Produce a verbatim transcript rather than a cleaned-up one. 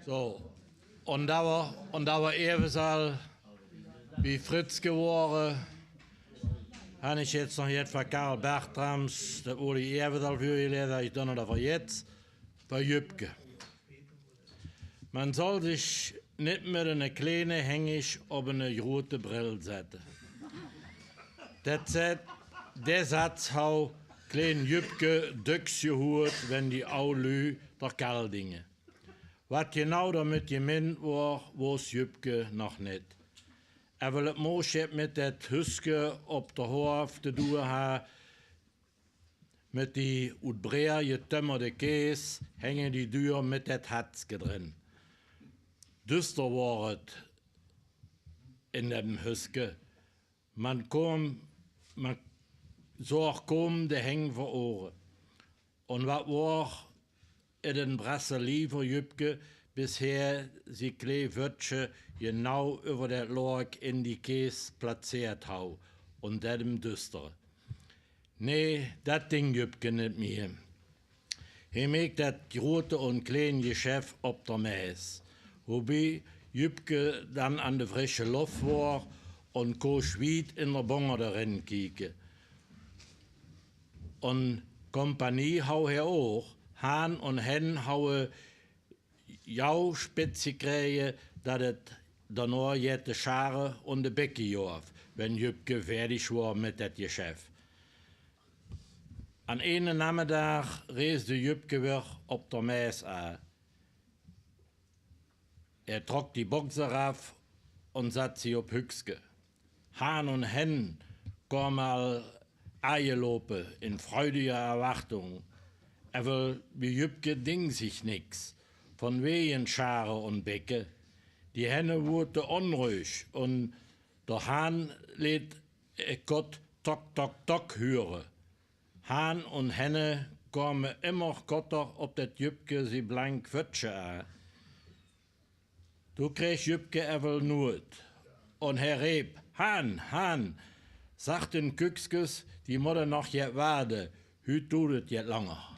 Zo, un dat v'r, un dat v'r eveneens bie Fritzke wore, han ich jetzt noch jet van Karl Bertrams, dat wolle ich eveneens vörjelese, ich dan dat v'r jetzt, van Jüpke. Man zal sich nit mit eine kleine Hengisch op eine grote Brill zette. Dat zet, de Satz hau klein Jüpke döks jehuurt, wenn die au Lü der Kall dinge. Wat genau damit jemint wor, wos Jüpke noch nit. Evel et Moosjet mit dat Hüske op der Hoaf te due ha, mit die ut Breer jetömmerde Kees, henge die Dür mit dat Hatzke drin. Düster wor et in dem Hüske. Man kom, man soog kom de Heng vör Oge. Un wat wor et en Brasselie vör Jüpke, bis hä si klee Wöttsche jenau üvver dat Loak in die Kees plazeert hau un dat em Düstere. Nee, dat ding Jüpke nit mie. He meek dat grote un kleen Jeschäff op der Meis, wobie Jüpke dann an de frische Loff wor un koos wiet in der Bongerde rin kieke. Un Kompanie hau he och, Han un Hen haue jau spitz jekräje, dat et dernoa jet te schare un de Bicke joaf, wenn Jüpke fäädig wor mit dat Jeschäff. An eene Nameddag reesde Jüpke weer op der Meis aa. Hä trock die Box eraaf un satt si op Hükske. Han un Hen kome al aajelope in freudiger Erwartung. Evel bie Jüpke ding sich nix, von wege Schare un Bicke. Die Henne woodte onruhig un der Han leet e kott Tock, Tock, Tock hure. Han un Henne kome immer kotter op dat Jüpke si blank Wöttsche aa. Do kreeg Jüpke evel Nuet. Un hä reep: Han, Han, sag den Kükskes, die modde noch jet waade, hüt duut et jet langer.